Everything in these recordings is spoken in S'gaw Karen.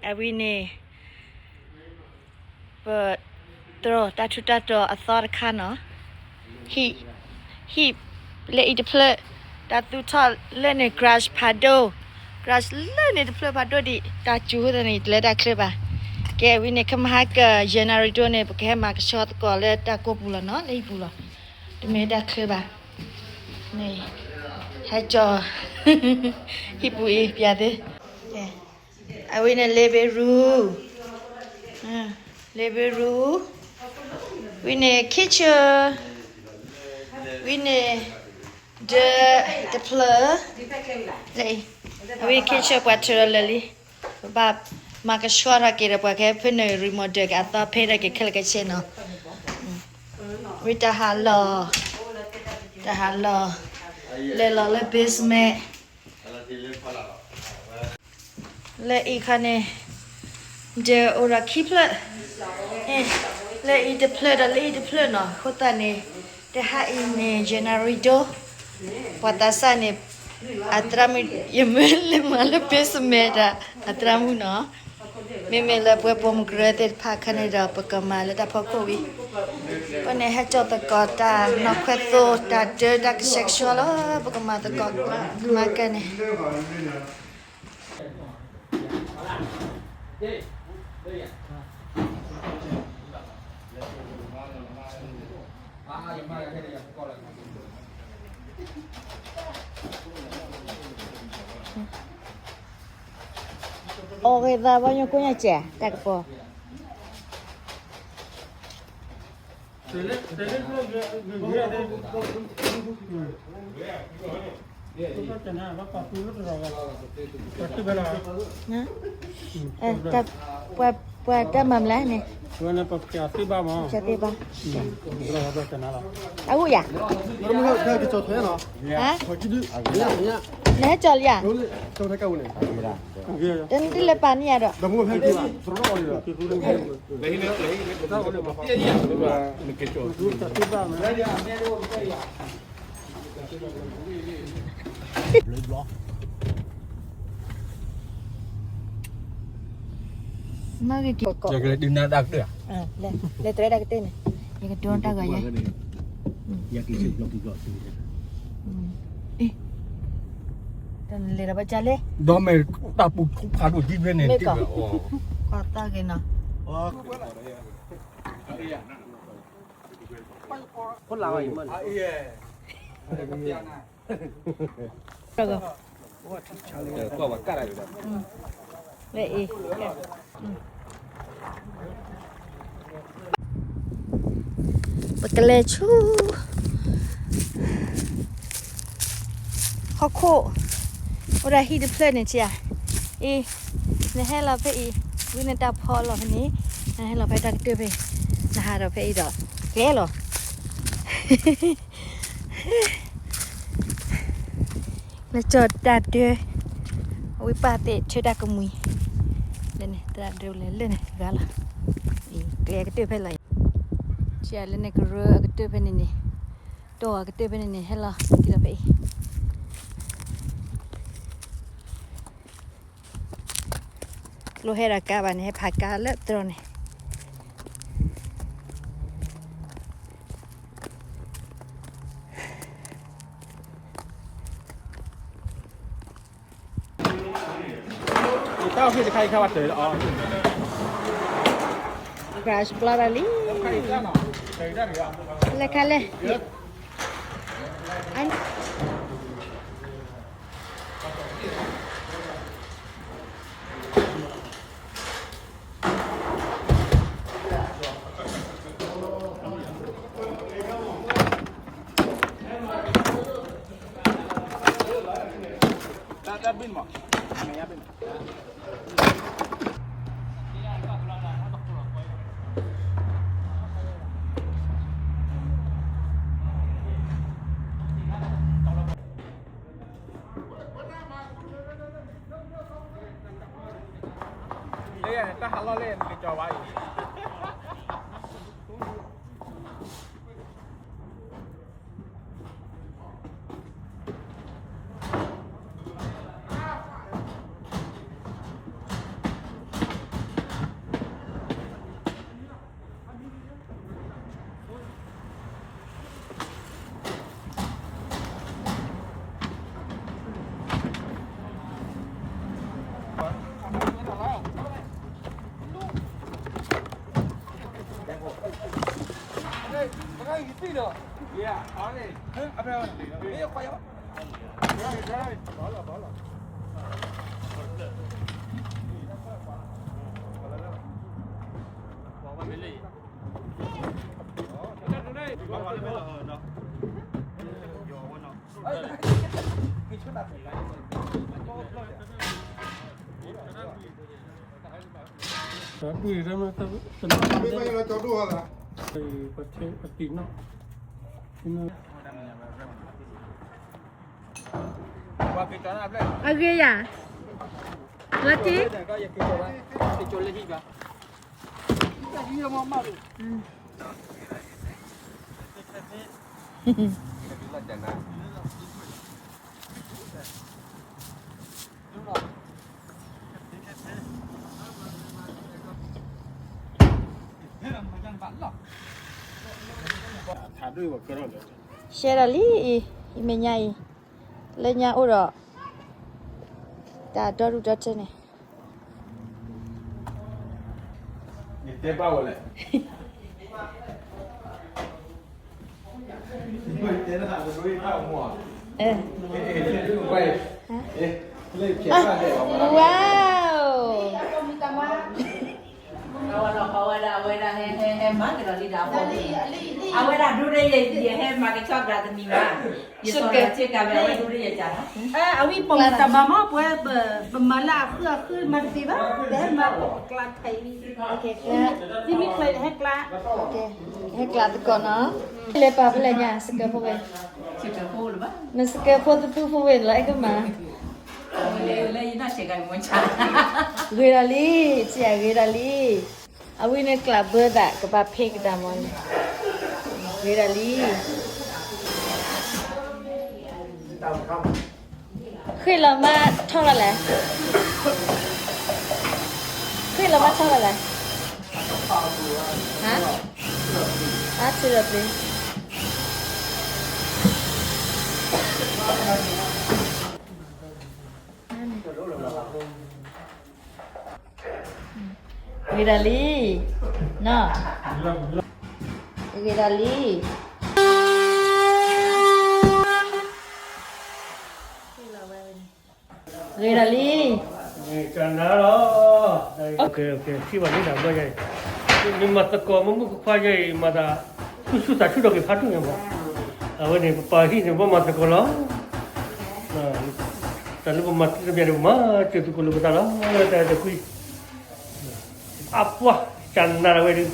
အဝံၤန့ၣ် ပတြီတၢ်ထူးတၢ်တီၤအသီတခါနီၤ, ဟံၣ်, ဟံၣ်လၢအံၤတဖျၢၣ်, တၢ်သူၣ်ထီၣ်လၢန့ၣ် garage ဖးဒိၣ်, garage လၢန့ၣ်တဖျၢၣ်ဖးဒိၣ်ဒံး, တၢ်စူၤအဃိသတးန့ၣ် တလဲၤတၢ်ချၢဘၣ်. ကဲဝံၤန့ၣ် ခဲမုၢ်ဟါက January ဒိၣ်န့ၣ် ပကဟဲမၤကဆှီသကိးလၢတၢ်ကိၢ်ပူၤလီၤနီၤ, လၢဟံၣ်ပူၤလီၤ. တမ့ၢ်တၢ်ချၢဘၣ်. န့ၣ် ဟဲကၠီၤ ဟံၣ်ပူၤအံၤ ပျးသ့. အဝံၤန့ၣ် living room, living room, ဝံၤန့ၣ် kitchen, ဝံၤန့ၣ် ဒီးတဖျၢၣ်, လၢအံၤ, အဝံၤ kitchen ပှၤထုးဒီးလၢာ်လံ, ပဘၣ်မၤကဆှီထီၣ်က့ၤဒီး ပှၤကဟဲဖဲန့ၣ် remodel က့ၤအသီ ဖဲထီၣ်က့ၤခဲလၢာ်ခဲဆ့နီၤ. ဝံၤတၢ်ဟးလီၢ်, တၢ်ဟးလီၢ်, လဲၤလီၤလၢ basement လၢအံၤခီန့ၣ် ဒီးအိၣ်ဒီးခံဖျၢၣ်, လၢအံၤတဖျၢၣ်ဒီးလၢအံၤတဖျၢၣ်နီၤ. အဃိသတးန့ၣ် တဟါအံၤန့ၣ် January ဒိၣ်, ပှၤသးစၢ်န့ၣ် အသရၣ်မုၣ် ယမ့ၢ်လဲၤမၤလၢ basement ဒီး အသရၣ်မုၣ်နီၤ. မ့မ့ၢ်လၢပှၤပိာ်မုၣ်ကရၢသ့ၣ်တဖၣ်ခါန့ၣ်ဒီး ပကမၤလၢတၢ်ဖီခိၣ်ဝံၤ, ပန့ၣ်ဟဲကၠီၤသကိးတၢ်နီၢ်ခွဲသိ တၢ်ဒၢတၢ်ကဆှဲကဆှီလီၤ. ပကမၤသကိးမၤကဲန့ၣ် အီၣ်ဂ့ၤသးဘီညိၣ်ကိညါစဲး တၢ်ကပီၤ ပှၤတၢ်မၤမလဲၣ်န့ၣ် ပှၤသ့ဘၣ်, အဂုၢ်ယၤ, နဟဲကၠီၤလံဧါ, တနံၤတလဲၤပာ်န့ၢ်ယၤဒီး မ့ၢ်ဂ့ၤက့ၤကီး လဲၤတရဲတၢ်ကတၢၢ်န့ၣ် ယကဒိတၢ်ဂၤယဲ တၢ်လဲၤဒီးဘၣ်ကလဲၣ် ဒီးမ့ၢ်တၢ်ပူၤထူဖးဒိၣ်ဒ်ဖဲန့ၣ် မ့ၢ်ကီး ကီးသၣ်ဂ့ၤနီၤ ခိၣ်လါဝဲအံၤမ့ၢ် လၢအံၤ ပကလဲၤဆူ ဟီၣ်ခိၣ် အိၣ်ဒၣ်ဟံၣ်တဖျၢၣ်န့ၣ်ထံဧါ, အံၤ နဟဲလီၤဖဲအံၤ ဝံနတၢ်ဖီလီၤဖဲန့ၣ် နဟဲလီၤဖဲတၢ်ကတၢၢ်ဖဲအံၤ နဟးဒီးဖဲအံၤဒီး ကျဲလီၤ လၢကၠီၣ်တၢ်ဒၢ အဝံပၢ်သ့ၣ်ထၢတၢ်ကမှံၤ လၢန့ၣ် တၢ်ဒၢလဲၤလၢန့ၣ်ဂၤလီၤ ကျဲအကတၢၢ်ဖဲလီၤ ဆံးလၢန့ၣ်ကရၢအကတၢၢ်ဖဲန့ၣ်န့ၣ် တီၢ်အကတၢၢ်ဖဲန့ၣ်န့ၣ် ဟဲလီၤက့ၤဒီးဖဲအံၤ လိၣ်ဟဲဒီးကါဘၣ်န့ၣ် ဟဲဖးကါလၢတြီန့ၣ် တၢ်အိၣ်ဖှိၣ်တခါအံၤခါဝဲတၢ်လီၤ garage ပျီတၢ်လံ လဲၤခါလဲၣ် တၢ်ဟးလီၢ်လၢနကကၠီၤဝါအံၤ တၢ်အိၣ်ဖှိၣ်တခါအံၤခါဝဲတၢ်လီၤ ဒုးရမတနၢ်ပှၤတဲ ပတံၤနီၣ် အဂ့ၤယၤ, လၢတံၤ, ရှဲဒၣ်လံအံၤ, အံၤမဲာ်ညါအံၤ, လၢညါအိၣ်ဒီး တၢ်ဒီဒူၣ်ဒီထၢန့ၣ် နတဲဘၣ်ဝဲလဲၣ်. တဲနတၢ်တဒိအံၤတၢ်မူ, အဲ, ဝါ, အဝဲဒၣ် အဝဲဒၣ် ဟဲ ဟဲ ဟဲမၤကဒီးလံဒၣ်အဃိ, အဝဲဒၣ်ဒိၣ်ဒၣ်ယဲ ယဟဲမၤကဆှီကဒီးတနံၤဘၣ်, ယသီၣ်ဒီးဆ့ကၤဝဲ အဝဲဒိၣ်ဒၣ်ယဲကၢ်လီၤ. အဝဲပမၤတၢ်မၤမး ပဝဲ ပမၤလၢအဃုအဃုမၤတသ့ဘၣ်, ပဟဲမၤကျးခဲအံၤ, မ့မ့ၢ်ကျဲဟဲကျး, ဟဲကျးသကိးနီၤ, လဲၤပာ်ဖဲလဲၣ်ညါ စကဲဖိဝဲ, နစကဲဖိသတူဖိဝဲန့ၣ်လီၤ အဲၣ်ကမၤ, ဂ့ၤဒၣ်လံ, စံးဂ့ၤဒၣ်လံ. အဝဲန့ၣ်ကျးဘၢသး ကဘၣ်ဖ့ကဒါမီၤန့ၣ်, ဂ့ၤဒၣ်လံ. ဃ့ၣ်လီၤမးထီၣ်လီၤလဲၣ်, ဃ့ၣ်လီၤမးထီၣ်လီၤလဲၣ်, ဟါ, အါ ထံလီၤပျ့ၤ ဂ့ၤဒၣ်လံ, နီၤ, ဂ့ၤဒၣ်လံ, ဂ့ၤဒၣ်လံ, ကနၤလီၤ, ထံၣ်ဘၣ်လံတၢ်ဘျီယဲအံၤ, မ့ၢ်မၤသကိးမ့ၢ်မုၣ်ကခွါယဲအံၤ မၤသး သူၣ်ဆူၣ်သးဆူၣ်ဒီးက့ၤဖးဒိၣ်ညါမး, အဝဲန့ၣ် ပပာ်ဟံၣ်န့ၣ် ဘၣ်မၤသကိးလီၤ. တၢ်လၢပမၤသ့တမံၤန့ၣ် ပမၤစၢၤသကိးလိာ်ပသးလီၤ, တၢ်တကွံ, အပှၤ, ကနၤဒၣ်ဝဲဒုး,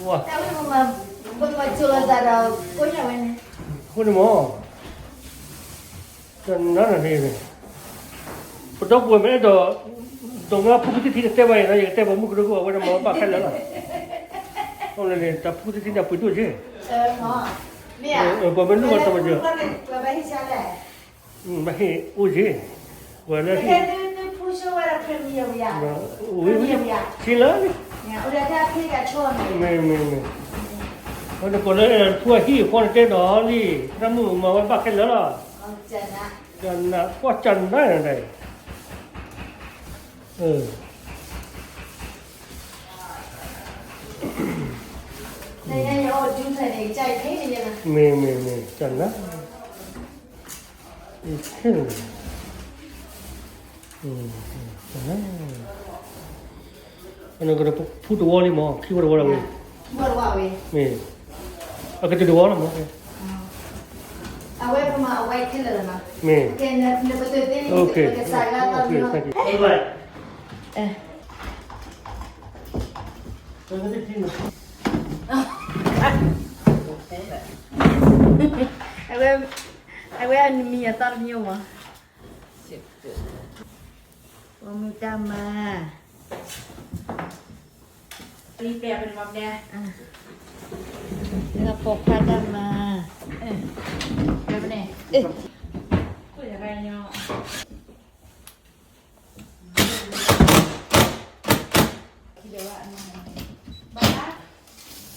ဝါ, အဃိန့ၣ်မး, ကနၤဒၣ်န့ၣ်, ပဒီပုၢ်ဝဲၢ်မ့ၢ်အဲၣ်ဒိး, ဒီးမ့ၢ်ဖုဖုတထံန့ၣ်တဲဘၣ်အံၤနီၤ ယကတဲပှၤမုၣ်ကဒိၣ်ခိၣ် အဝဲန့ၣ်မၤဘၣ်ခဲလၢာ်လီၤ, အဃိန့ၣ် တၢ်ဖုဖုတထံန့ၣ်အပှ့ၤဒိၣ်က့ၤ, ပှၤမ့ၢ်လူၢ်အီၤတမံၤက့ၤ, မ့ၢ်ဟ့ၣ်အိၣ်က့ၤ, ပှၤလၢဟ့ၣ်, ဝံၤ, ဝံၤ, ဆံလၢ, မ့ၢ်, မ့ၢ်, မ့ၢ်, အဃိန့ၣ် ပှၤလၢအဲၣ်ဒိးဖုအဟံၣ်အဃိန့ၣ်တဲဒီးလံ, တၢ်မုၣ်မၤဝဲဘၣ်ခဲလၢာ်လီၤ, ကနၤ, ကွၢ်ကနၤဒၣ်, မ့ၢ်, မ့ၢ်, မ့ၢ်, ကနၤ, ဖုတဝီလံမး ခံဝီတဝီလီၤဝဲ, မ့ၢ်, အကတၢၢ်တဝီလီၤမး, အဝဲပမၤအဝဲခဲလၢာ်လီၤမး, မ့ၢ်, ကဲ, နပတုာ်သ့န့ၣ်, ကစၢ်လၢအသီတမံၤလီၤ, အဝဲ, အဝဲအနမံၤအသီတမံၤမး, ပိာ်မုၣ်တၢ်မၤ, ပိာ်ခွါတၢ်မၤ, ဒီး